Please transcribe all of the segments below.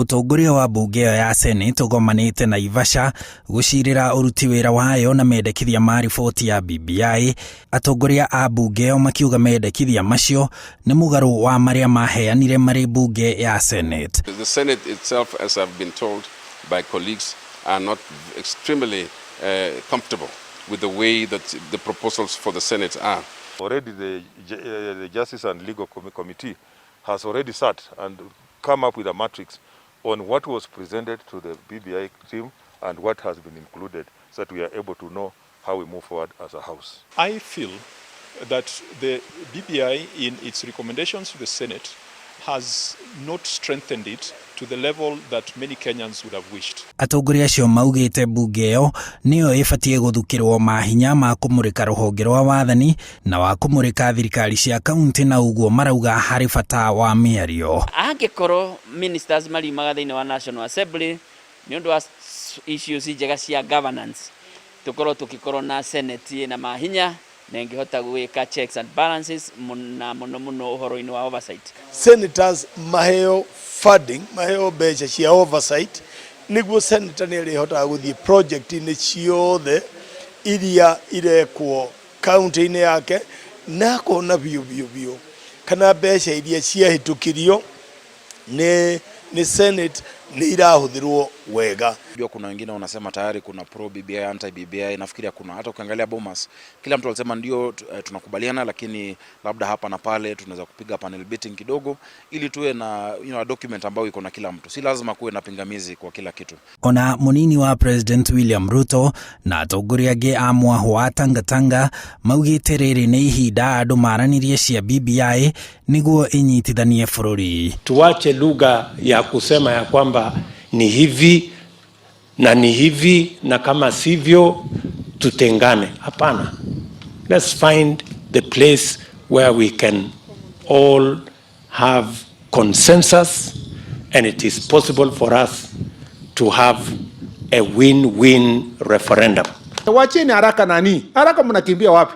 Ũtongoria wa mbunge ĩyo ya Senate ũgomanĩte Naivasha gũcirĩra ũruti wĩra wayo na mendekithia ma riboti ya BBI, atongoria a mbunge ĩyo makiuga mendekithia macio nĩ mũgarũ wa marĩa maheanire marĩ mbunge ya Senate. The Senate itself, as I've been told by colleagues, are not extremely comfortable with the way that the proposals for the Senate are. Already the Justice and Legal Committee has already sat and come up with a matrix on what was presented to the BBI team and what has been included, so that we are able to know how we move forward as a house. I feel that the BBI in its recommendations to the Senate has not strengthened it to the level that many Kenyans would have wished. Atongoria acio maugĩte mbunge ĩyo nĩyo ĩbatiĩ gũthukĩrwo mahinya ma kũmũrĩka rũhonge rwa wathani na wa kũmũrĩka thirikari cia kaunti, na ũguo marauga harĩ bata wa mĩario. Angĩkorwo ministers mariumaga thĩinĩ wa National Assembly nĩ ũndũ wa issues njega cia governance, tũkorwo tũkĩkorwo na Senate ĩna mahinya na ĩngĩhota gwĩka checks and balances na mũno mũno ũhoro-inĩ wa oversight. Senators maheo funding, maheo mbeca cia oversight, nĩguo senator nĩ arĩhotaga gũthiĩ project-inĩ ciothe iria irekwo kaunti-inĩ yake na akona biũ biũ biũ kana mbeca iria ciahĩtũkirio nĩ Senate nĩ irahũthĩrwo wega. Jua kuna wengine wanasema tayari kuna pro BBI, anti BBI. Nafikiria kuna hata ukiangalia Bomas, kila mtu alisema ndio tunakubaliana, lakini labda hapa na pale tunaweza kupiga panel beating kidogo ili tuwe na a document ambayo iko na kila mtu. Si lazima kuwe na pingamizi kwa kila kitu. Ona munini wa President William Ruto na atongoria angĩ a mwahũ wa Tangatanga maugĩte rĩrĩ nĩ ihinda andũ maranĩrie cia BBI nĩguo inyitithanie bũrũri. Tuache lugha ya kusema ya kwamba ni hivi na ni hivi na kama sivyo tutengane. Hapana. Let's find the place where we can all have consensus and it is possible for us to have a win-win referendum. Wacheni haraka nani? Haraka mnakimbia wapi?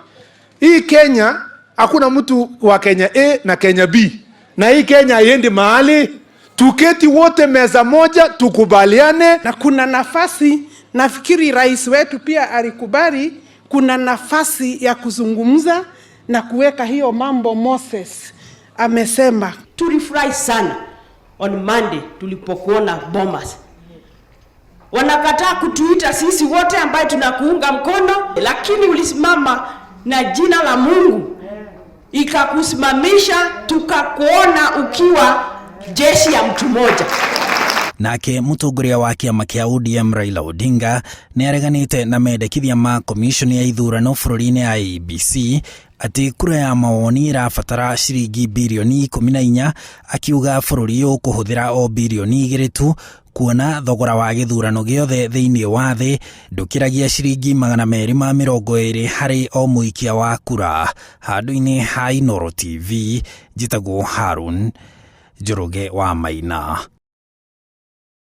Hii Kenya hakuna mtu wa Kenya A na Kenya B. Na hii Kenya haiendi mahali. Tuketi wote meza moja tukubaliane. Na kuna nafasi, nafikiri rais wetu pia alikubali, kuna nafasi ya kuzungumza na kuweka hiyo mambo Moses amesema. Tulifurahi sana on Monday tulipokuona Bomas. Wanakataa kutuita sisi wote ambaye tunakuunga mkono, lakini ulisimama na jina la Mungu ikakusimamisha, tukakuona ukiwa jeshi ya mtu mmoja. Nake mũtongoria wa kĩama kĩa ODM Raila Odinga nĩ areganĩte na mendekithia ma komishoni ya ithurano bũrũri-inĩ IEBC atĩ kura ya mawoni ĩrabatara ciringi birioni 14, akiuga bũrũri ũkũhũthĩra o birioni 2 tu, kuona thogora wa gĩthurano gĩothe thĩinĩ wa thĩ ndũkĩragia ciringi 220 harĩ o mũikia wa kura. Handũ-inĩ ha Inooro TV, njĩtagwo Harun Njoroge wa Maina.